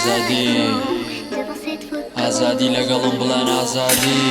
ئازادی ئازادی لەگەڵم بڵێن ئازادی.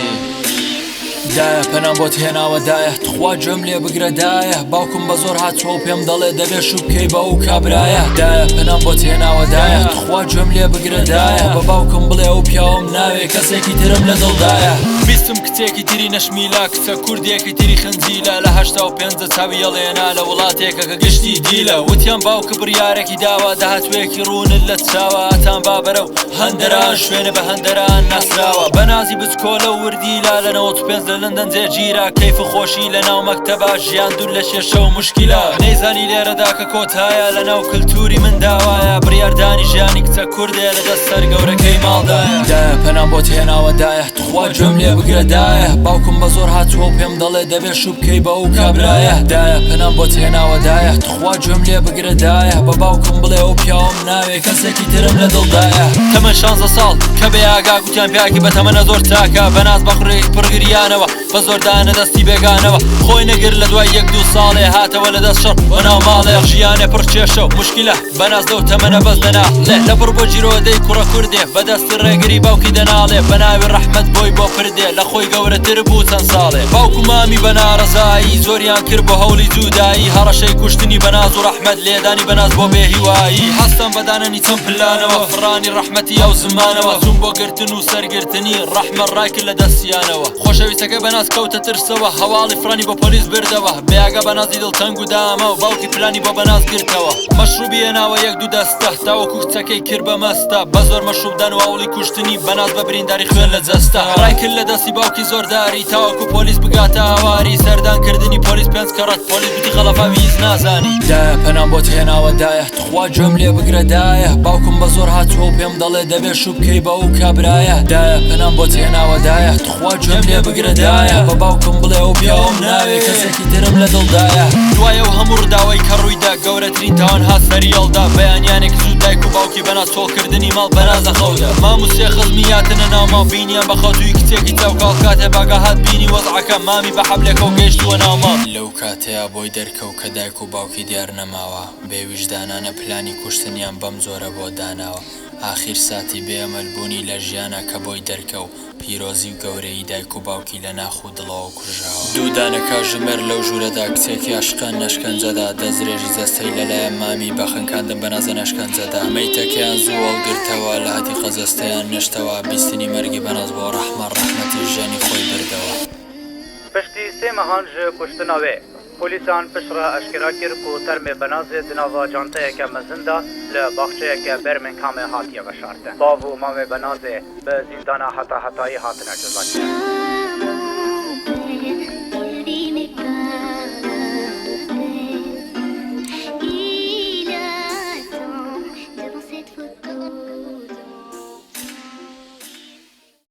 دایە پەنام بۆت هێناوە دایە تخوا گوێم لێ بگرە دایە باوکم بە زۆر هاتووە و پێم دەڵێ دەبێ شوو بکەی بە ئەو کابرایە دایە پەنام بۆت هێناوە دایە تخوا گوێم لێ بگرە دایە بە باوکم بڵێ ئەو پیاوەم ناوێ کەسێکی ترم لە دڵدایە بیستم کچێکی تری نەشمیلە کچە کوردێکی تری خنجیلە لە 85 چاوی هەڵێنا لە وڵاتێکە کە گشتی دیلە وتیان باوکە بڕیارێکی داوە داهاتوێکی ڕوونت لە چاوە ئەتان با بەرەو هەندەران شوێنە بە هەندەران ناسراوە بەنازی بچکۆلە و وردیلە لە 95 لە لەندەن جێگیرە کەیف و خۆشی لە ناو مەکتەبە ژیان دوور لە کێشە و موشکیلە نەیزانی لێرەدا کە کۆتایە لە ناو کلتوری من داوایە بڕیاردانی ژیانی کچە کوردێ لە دەست سەر گەورەکەی ماڵدایە دایە پەنام بۆت هێناوە دایە تخوا گوێم لێ بگرە دایە باوکم بە زۆر هاتووە و پێم دەڵێ دەبێ شوو بکەی بە ئەو کابرایە دایە پەنام بۆت هێناوە دایە تخوا گوێم لێ بگرە دایە بە باوکم بڵێ ئەو پیاوەم ناوێ کەسێکی ترم لە دڵدایە تەمەن شانزە ساڵ کە بێ ئاگا گوتیان پیاکی بە تەمەنە زۆر چاکە بەناز بە قوڕێکی پڕ گریانەوە بە زۆردانە دەستی بێگانەوە خۆی نەگر لە دوای یەک دوو ساڵێ هاتەوە لە دەست شەڕ بۆ ناو ماڵێ ژیانێ پڕ کێشە و موشکیلە بەناز لەو تەمەنە بەس دەناڵێ لە بڕ بۆ گیرۆدەی کوڕە کوردێ بە دەستی ڕێگری باوکی دەناڵێ بە ناوی ڕەحمەت بۆی بۆ پردێ لە خۆی گەورەتر بوو چەند ساڵێ باوک و مامی بە ناڕەزایی زۆریان کرد بۆ هەوڵی جودایی هەڕەشەی کوشتنی بەناز و ڕەحمەت لێدانی بەناز بۆ بێهیوایی هەستان بە دانانی چەند پلانەوە فڕانی ڕەحمەتی ئەو زمانەوە چوون بۆ گرتن و سەرگرتنی ڕەحمە ڕایکرد لە دەستیانەوە خۆشەویستەکەی بەناز کەوتە ترسەوە هەواڵی فڕانی بۆ پۆلیس بردەوە بێئاگا بەنازی دڵتەنگ و داماو باوکی پلانی بۆ بەناز گرتەوە مەشروبی هێناوە یەک دوو دەستە تاوەکو کچەکەی کرد بە مەستە بە زۆر مەشروبدان و هەوڵی کوشتنی بەناز بە برینداری خوێن لە جەستە ڕایکرد لە دەستی باوکی زۆرداری تاوەکو پۆلیس بگاتە هاواری سەردان کردنی پۆلیس پێنج کەڕەت پۆلیس گوتی خەڵەفاوی هیچ نازانی. دایە پەنام بۆت هێناوە دایە تخوا گوێم لێ بگرە دایە باوکم بە زۆر هاتووە و پێم دەڵێ دەبێ شوو بکەی بە ئەو کابرایە دایە پەنام بۆت هێناوە دایە تخوا گوێم لێ بگرە دایە بە باوکم بڵێ ئەو پیاوەم ناوێ کەسێکی ترم لە دڵدایە. دوای ئەو هەموو ڕووداوەی کە ڕوویدا گەورەترین تاوان هات سەری یەڵدا بەیانیانێک زوو دایک و باوکی بەناز چۆڵکردنی ماڵ بەناز لە خەودا مام و سێ خزمی هاتنە ناو ماڵ بینیان بە خەوتووی کچێکی چاو کاڵ کاتێ باگا هات بینی وەزعەکە مامی بە حەبلێکەوە گەیشتووە ناو ماڵ. لەو کاتەیا بۆی دەرکەوت کە دایک و باوکی دیار نەماوە بێ ویژدانانە پلانی کوشتنیان بەم جۆرە بۆ داناوە ئاخیر ساتی بێ ئەمەل بوونی لە ژیانا کە بۆی دەرکەوت پیرۆزی و گەورەیی دایک و باوکی لە ناخ و دڵەوە کوژراوە. دوو دانە کاژمێر لەو ژوورەدا کچێکی ئاشقیان ئەشکەنجەدا، دەستدرێژی جەستەی لەلایەن مامی بە خنکاندن بە نازەن ئەشکەنجەدا. مەیتەکەیان زوو هەڵگرتەوە، لە هەدیقە جەستەیان نشتەوە، بیستنی مەرگی بەناز بۆ ڕەحمە ڕەحمەتی ژیانی خۆی بردەوە. پشتی سێ mehan ji kuştina wê، polîsan piştre eşkere kir ku termê Benazê di nava canteyeke mezin de li baxçeyeke Birminghamê hatiye veşartin. Bav û mamê Benazê bi zîndana hetahetayî hatine cezakirin.